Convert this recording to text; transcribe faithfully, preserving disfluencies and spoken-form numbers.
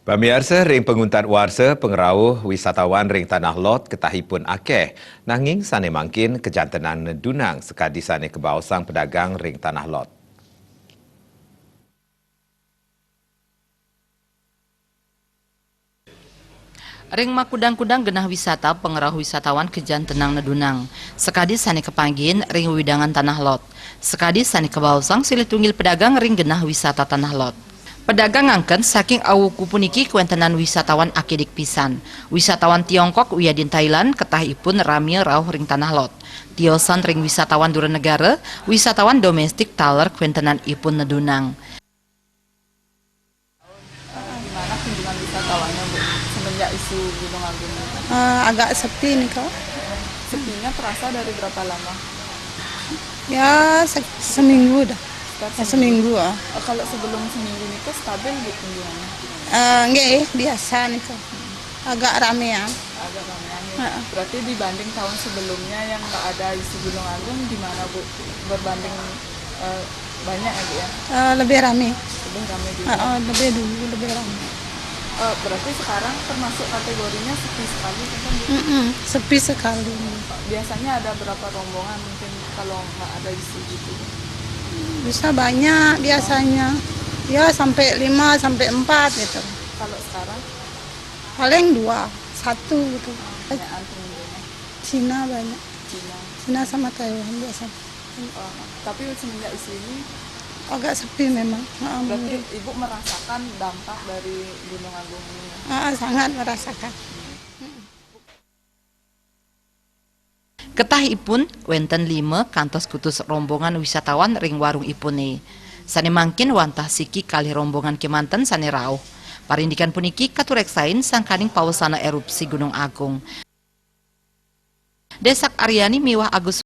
Pamiarsa, ring panguntat warsa, pangrauh wisatawan ring Tanah Lot ketahipun akeh, nanging sane mangkin kajantenan nedunang sakadi sane kabaosang pedagang ring Tanah Lot. Ring makudang-kudang genah wisata, pangrauh wisatawan kajantenan nedunang, sakadi sane kapanggihin ring wewidangan Tanah Lot, sakadi sane kabaosang silih tunggil pedagang ring genah wisata Tanah Lot. Pedagang ngangken saking awuku puniki kawentenan wisatawan akidik pisan. Wisatawan Tiongkok wiadin Thailand ketahipun ramia rauh ring Tanah Lot. Tiosan ring wisatawan dura negara, wisatawan domestik taler kawentenanipun nedunang. Gimana kunjungan wisatawannya, Bu, semenjak isu Gunung Agung ini? Eh, agak sepi nih, Kak. Sepinya terasa dari berapa lama? Ya, se- seminggu dah. Sekitar Ya, seminggu. seminggu, ah. Eh, kalau sebelum seminggu ini tuh stabil, Bu, kunjungannya? Eh, nggih, biasa nih, Kak. Agak ramean. Agak ramean, ya. Heeh. Berarti dibanding tahun sebelumnya yang nggak ada isu Gunung Agung, gimana, Bu? Berbanding, eh, banyak ya, Bu, ya? Eh, lebih rame. Lebih rame juga. Heeh, lebih dulu, lebih rame. Eh, berarti sekarang termasuk kategorinya sepi sekali, kan, Bu? Mm-mm, sepi sekali. Biasanya ada berapa rombongan mungkin kalau nggak ada isu gitu? Bisa banyak biasanya. Ya, sampai lima, sampai empat gitu. Kalau sekarang? Paling dua, satu gitu. Banyakan pengunjungnya? Cina banyak. Cina. Cina sama Taiwan biasanya. Oh, tapi semenjak isu ini Agak sepi memang. Heeh, berarti menurun. Ibu merasakan dampak dari Gunung Agung ini, ya? Heeh, sangat merasakan. Ketahipun, wenten lima kantos kutus rombongan wisatawan ring warungipune. Sane mangkin wantah siki kalih rombongan kemanten sane rauh. Parindikan puniki katureksain sangkaning pawesana erupsi Gunung Agung. Desak Aryani miwah Agus